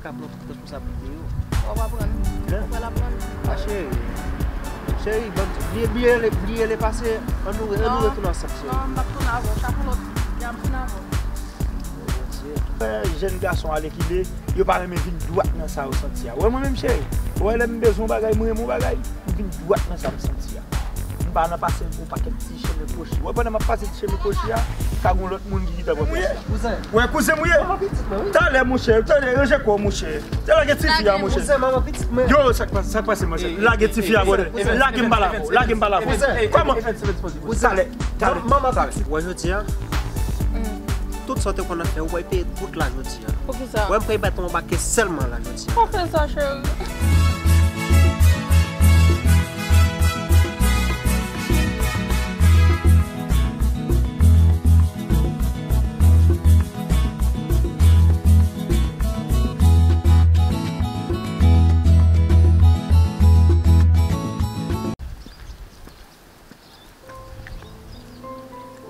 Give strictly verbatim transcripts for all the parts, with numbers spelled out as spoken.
Ka pran tout responsablite yo. W ap aprann. Hein? Ou pral aprann. Ah, cheri. Cheri, bon, bliye, bliye, bliye le pase. Ann nou, ann nou retounen ansanm, cheri. Non, m p ap tounen avè w. Chak yon lòt, y ap tounen avè w. Wè, jèn gason alèkile, yo pa renmen vin dwat nan sa yo santi a. Wè mwen menm, cheri. Wè, lè m bezwen yon bagay, m renmen yon bagay, m vin dwat nan sa m santi a. M pa nan pase yon pakèt ti chemen kwochi. Wè, pandan m ap pase ti chemen kwochi a, ka gon lòt moun ki gentan pran plas la. Kouzen. Wè, kouzen m ye. Manman pitit mwen, wi. Talè, monchè, talè, ranje kò w, monchè. Talè, lage ti fi a, monchè. Kouzen, manman pitit mwen. Yo, sa k pase, sa k pase, monchè? Lage ti fi a, brother. Lage m pale avè w, lage m pale avè w. Kòman? Talè, talè, talè. Wè, jodi a, tout sa w te konn ap fè, ou pral peye tout la jodi a. Poukisa? Wè, m pral bay yon pakèt sèlman la jodi a. Pa fè sa, cheri.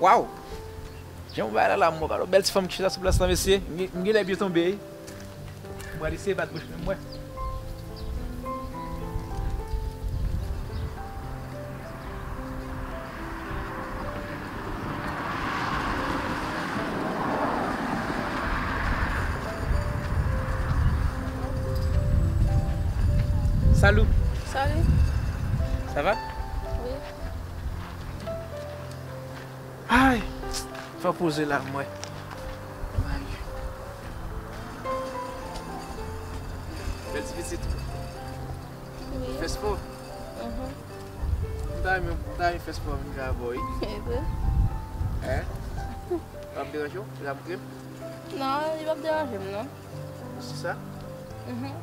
Waw! Jan w bay la la, mwen, gade yon bèl ti fanm ki chita sou plas la, mesye. M gen, m genlè byen tonbe, wi. M pral eseye bat bouch mwen, mwen. Salut. Salut. Ça va? Oui. Ay! Fè w poze la, mwen. Bèl ti pitit. Wi. Fè spò. Mhm. M ta renmen, m ta renmen fè spò vin jwe avè w, wi. E vre? Hein? L ap deranje w? L ap grenn? Non, li p ap deranje m, non. Ou si sa? Mhm.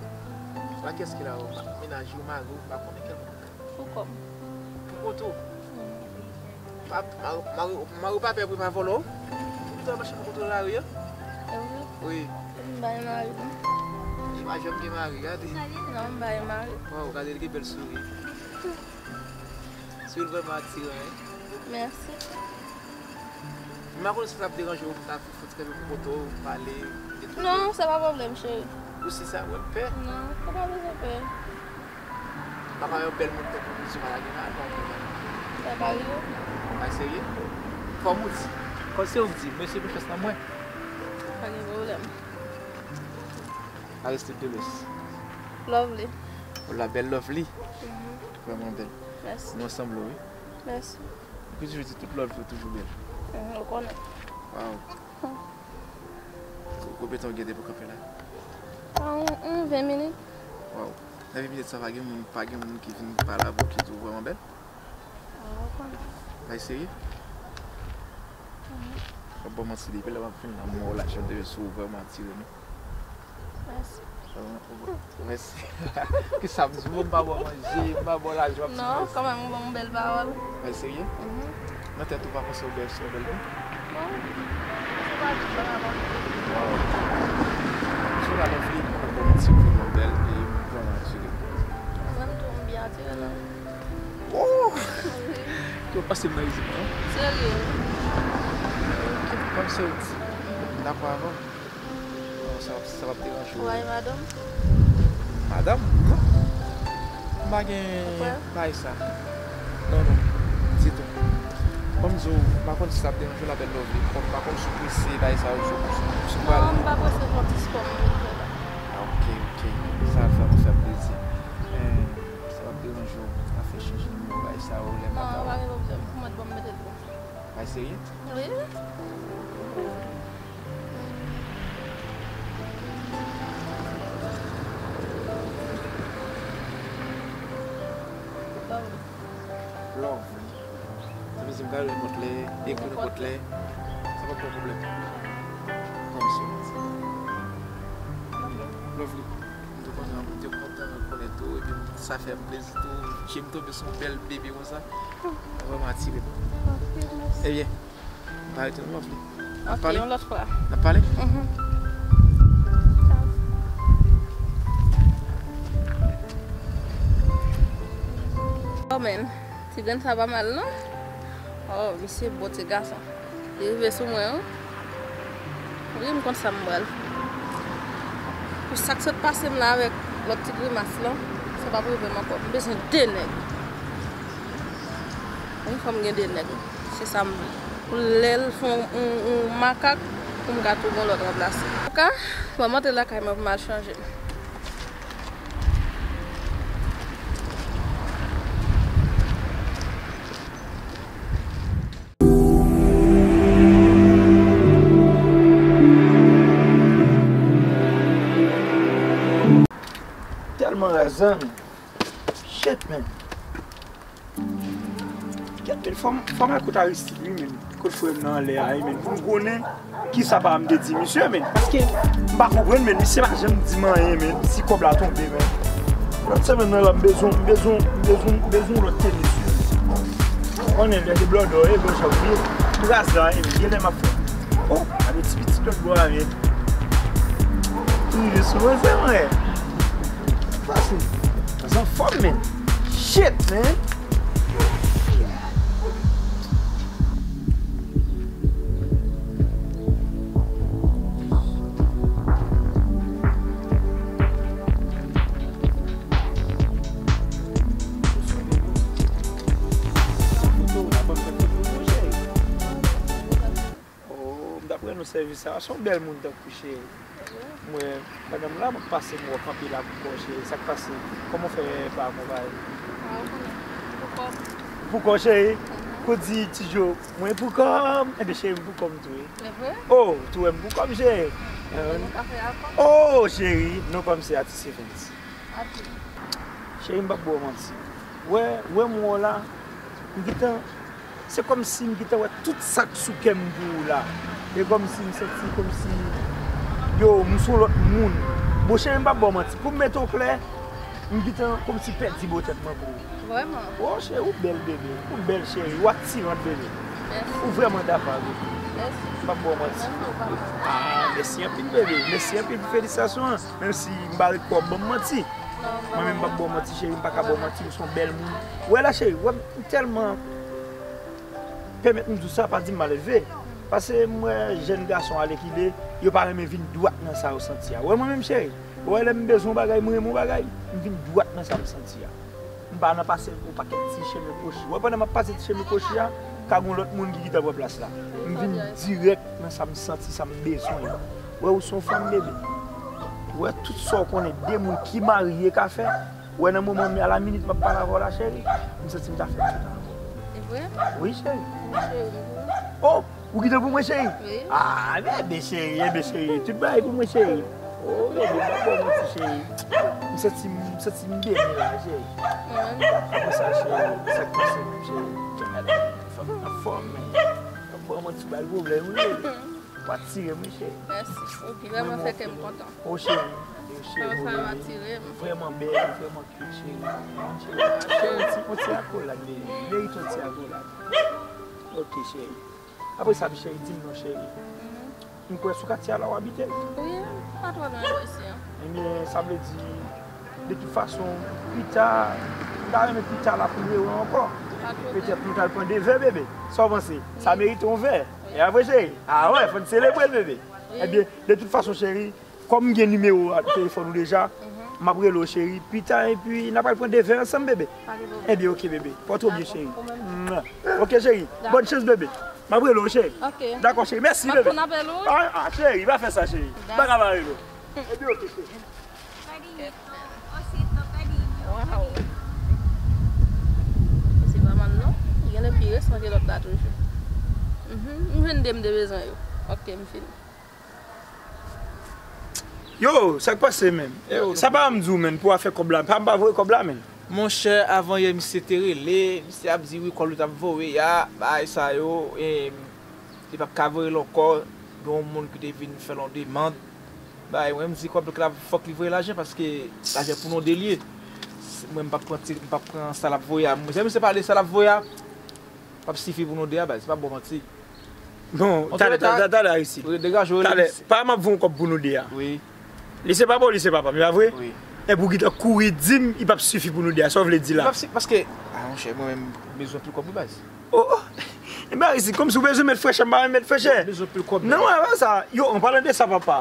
Lakès ki la, ou, mennaj ou, mari w, m pa konnen kèlkonk. Pou kò m. Pou kont ou? Mhm. Pa, mari, mari, mari w pa pè pou l pa vòlò w? Ou ta mache pou kont ou nan lari a? E vre? Wi. M pa gen mari, non. Li pa janm gen mari, gade. Non, m pa gen mari. Waw, gade l gen bèl souri. Souri l vrèman atiran, wi. Mèsi. M pa konnen si sa ap deranje w, m ta fè ti kanpe pou kote w, pale, de tout. Non, sa pa pwoblèm, cheri. Ou si sa, wè m pè? Non, ou pa bezwen pè. Pa ka yon bèl moun tankou misye pa lage nan, pa yon bèl moun. Sa pa rive. Pa serye? Kòm ou di. Kòm se ou di, mesye pou chans nan mwen. Pa gen pwoblèm. Aristide Deleusse. Lovely. Ou la bèl Lovely. Mhm. Vrèman bèl. Mèsi. Nou ansanm wi. Mèsi. Ou toujou di tout love yo toujou bèl. Mhm, ou konnen. Waw. Hmm. Ko-, konbyen tan w gen depi w kanpe la? Ah, yon, yon ven minit. Waw. Nan ven minit sa pa gen moun, pa gen moun ki vin pale avè w ki di w vrèman bèl? Ah, ou konnen. Bay serye? Mhm. W ap ban m manti depi lè w ap vin la, m wè w la, jan w te sou w vrèman atire m. Mèsi. Mèsi. Kisa m di w, m pa ba w manje, m pa ba w lajan, w ap di mèsi. Non, kanmenm, ou ban m yon bèl pawòl. Mèsi, serye? Mhm. Nan tèt ou pa panse w bèl, se yon bèl moun? Non. Se pa di sa la, non. Waw. Sou la, nan figi, ou ban m ti kou, w bèl, e m vrèman atire. Mwen menm tou, m byen atire, non. Oh! Wi. Yo pase m nan izin, non? Serye. Kòm se w di. M dakò avè w. Non, sa, sa p ap deranje w. Ou rayi madanm? Madanm? Non. M pa gen bagay sa. Non, non. Ditou. Kòm di w, m pa konn si sa ap deranje w, la bèl love li. Kòm m pa konn si w prese bagay sa yo, si w, si w pral. Non, m pa prese, se yon ti spò m vin fè la. Ah, ok, ok. Sa vrèman fè m plezi. Eh, sa p ap deranje w, n a fè chanje nimewo bagay sa yo, lè m ap ba w. Non, pa gen pwoblèm. Ou mèt ban m mete l tou. Bay serye? Wi. Love. Sa vle di m ka rele nenpòt lè, ekri nenpòt lè. Sa p ap yon pwoblèm. Kòm si w di. Lovely. M te kontan, m te kontan konnen tou, epi sa fè m plezi tou. Je m tonbe sou yon bèl bebe konsa. Sa vrèman atire m. Ok, mèsi. Ebyen, m pa rete non, Lovely. N ap pale? Ok, yon lòt fwa. N ap pale? Mhm. Ciao. Oh, man. Ti grenn sa pa mal, non? Oh, misye bon ti gason. Li rive sou mwen, wi. Wi, m konn sa m pral. Pou sa k sot pase m la avèk lòt ti grimas lan, sa p ap rive m ankò. M bezwen de nèg. Yon fò m gen de nèg. Se sa m vle. Pou lè l fè yon, yon, yon makak, pou m ka twouve yon lòt ranplase. Antouka, ban m antre lakay mwen pou m al chanje m. Tèlman razan, men. Shit, man. Kèt, men, fò m, fò m al kote Aristide, wi, men. Kote frè m nan anlè a, wi, men. Pou m konnen kisa pa m te di misye, men. Paske m pa konprann, men. Misye pa janm di m anyen, men. Si kòb la tonbe, men. Lòt semèn nan la, m bezwen, m bezwen, m bezwen, m bezwen yon lòt tenis, wi. Konnen lè se blòdò, e, bon, sa w ye. M raz la, e, men. Genlè m ap fè. Oh, gade ti pitit lòt bò a, men. Rive sou mwen, se mwen. Fasil. Anfòm, men. Shit, man. Oh, m t ap rann ou sèvis sa. Se yon bèl moun tankou cheri. Mwen, pandan m la, m ap pase m wè w kanpe la pou kò w cheri. Sa k pase? Kòman w fè pa akonpaye? Ah, ou konnen. Pou kò m. Pou kò w cheri? Mhm. Kou di Ti Jo, mwen pou kò m. Enben cheri, m pou kò m tou wi. Se vre? Oh, tou wè m pou kò m cheri. Enben nou ka fè akò. Oh, cheri, non pa m se Atis Evens. Atis. Cheri, m p ap ba w manti. Wè, wè m wè w la, m gentan Se kòmsi m gentan wè tout sa k sou kè m pou ou la. E kòmsi m santi kòmsi, yo, m se yon lòt moun. Bon, cheri, m p ap ba w manti. Pou m mete w klè, m gentan kòmsi pèdi bò tèt mwen pou ou. Vrèman? O, cheri, ou bèl, bebe. Ou bèl, cheri. Ou atirant, bebe. Mèsi. Ou vrèman dapè avèk mwen. Mèsi. M p ap ba w manti. Mèsi, papa. Ah, mèsi anpil, bebe. Mèsi anpil pou felisitasyon an. Menm si m pa ret pou w ap ban m manti. Non, mwen menm, m p ap ba w manti, cheri. M pa ka ba w manti. Ou se yon bèl moun. Ou wè la, cheri. Ou wè m tèlman Pèmèt m di w sa, pa di m malelve. Paske m wè jèn gason alèkile, yo pa renmen vin dwat nan sa yo santi a. Ou wè mwen menm, cheri? Ou wè lè m bezwen yon bagay, m renmen yon bagay, m vin dwat nan sa m santi a. M pa nan pase yon pakèt ti chemen kwochi. Ou wè pandan m ap pase ti chemen kwochi a, ka gen yon lòt moun ki gentan pran plas la. M vin dirèk nan sa m santi, sa m bezwen an. Ou wè ou se yon fanm, bebe. Ou wè tout sa w konnen de moun ki marye ka fè. Ou wè nan moman m, a la minit m ap pale avè w la, cheri, m santi m ta fè tout avè w. Se vre? Wi, cheri. Mon cheri. Oh, ou gentan pou mwen, cheri? Wi. Ah, bebe cheri, bebe cheri. Tout bagay pou mwen, cheri. Oh, bebe, m ap ba w manti, cheri. M santi m, m santi m bebe la, cheri. Mwen menm. Apre sa, cheri, sa k pase menm, cheri? Fòm nan fòm, men. Fòm nan ti bay pwoblèm, wi. Ou atire m, wi, cheri. Mèsi. Ou vrèman fè kè m kontan. O cheri, o cheri, vrèman bèl, vrèman cute, cheri. Cheri, on ti, on ti akolad, baby. Merite on ti akolad. Ok, cheri. Apre sa, cheri, di m non, cheri. M kwè sou katye a la w abite. Wi, pa twò lwen de isi an. Ebyen, sa vle di, de tout fason, pita, m ta renmen pita la pou m rewè w ankò. Petèt nou t al pran de vè, bebe. Sa w panse? Sa merite yon vè. E apre, cheri? A wè, fò n selebre l, bebe. Ebyen, de tout fason, cheri, kòm m gen nimewo a telefòn ou deja, m ap rele w, cheri, pita, epi n ap al pran de vè ansanm, bebe. Ebyen, ok, bebe. Pòte w byen, cheri. Ok, cheri. Bòn chans, bebe. M ap rele w, cheri. Dakò, cheri. Mèsi, bebe. Ah, ah, cheri, pa fè sa, cheri. M pa ka pa rele w. Ebyen, ok, cheri. Waw. Se pa mal non. Genlè pi resan ke lòt la toujou. Mhm. M jwenn de m te bezwen yo. Ok, m fini. Yo, sa k pase menm? Sa pa m di w menm pou afè kòb la. Pa m pa voye kòb la menm. Monchè, avan yè misye te rele, misye ap di wi kòb li t ap voye a, bagay sa yo, e, li p ap ka voye l ankò, gen yon moun ki te vin fè l yon demann. Bay, mwen, m di kòb la fòk li voye lajan paske lajan pou nou de l ye. Mwen, m p ap pran ti, m p ap pran sa l ap voye a. Mwen, jan misye pale sa l ap voye a, p ap sifi pou nou de a, bay, se p ap ba w manti. Bon, talè, talè, talè, Aristide. Talè, pa m ap voye yon kòb pou nou de a. Wi. Li se papa w, li se papa m, e pa vre? Wi. Epi w gentan kouri di m, li p ap sifi pou nou de a. Sa w vle di la? Li p ap sifi paske, ah, monchè, mwen menm, m bezwen pil kòb wi, baz. Oh, oh. Enben, Aristide, kòmsi w bezwen mèt frechè, m pa renmen mèt frechè. Non, e pa sa. Yo, an palan de sa, papa.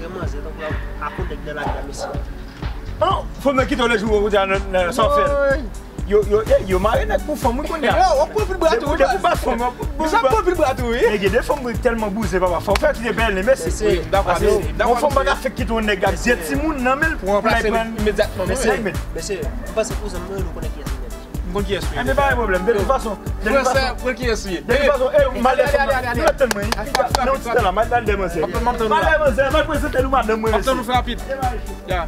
rankontre manzè, tankou a, a konnen nèg nan lari a, mesye. Oh, fò mwen kite w lejou, ou di a nan, nan, sa w fè. Yo, yo, yo, yo mare nèg pou fanm, wi, kounye a. Yo, w ap pran pil bra tou, wi. Depi w bat fanm, w ap pran pil bra. Sa pran pil bra tou, wi. Men gen de fanm ki tèlman bouze, papa. Fò w fè kite bèl, men mèsi. Paske yon fanm pa ka fèk kite yon nèg ak de timoun nan men l pou l al pran. Imedyatman. Mesye, mesye, m panse kouzen m nan, nou konnen kiyès li ye. M konn kiyès li ye. Enben, pa gen pwoblèm. De tout fason, de tout fason, de tout fason, e, m al dèyè fanm nan. Nou ret tann mwen. Nan yon ti tan la, m al dèyè manzè. M al dèyè manzè, m al prezante nou madanm mwen, mesye. M ap tann nou fè rapid. Ya.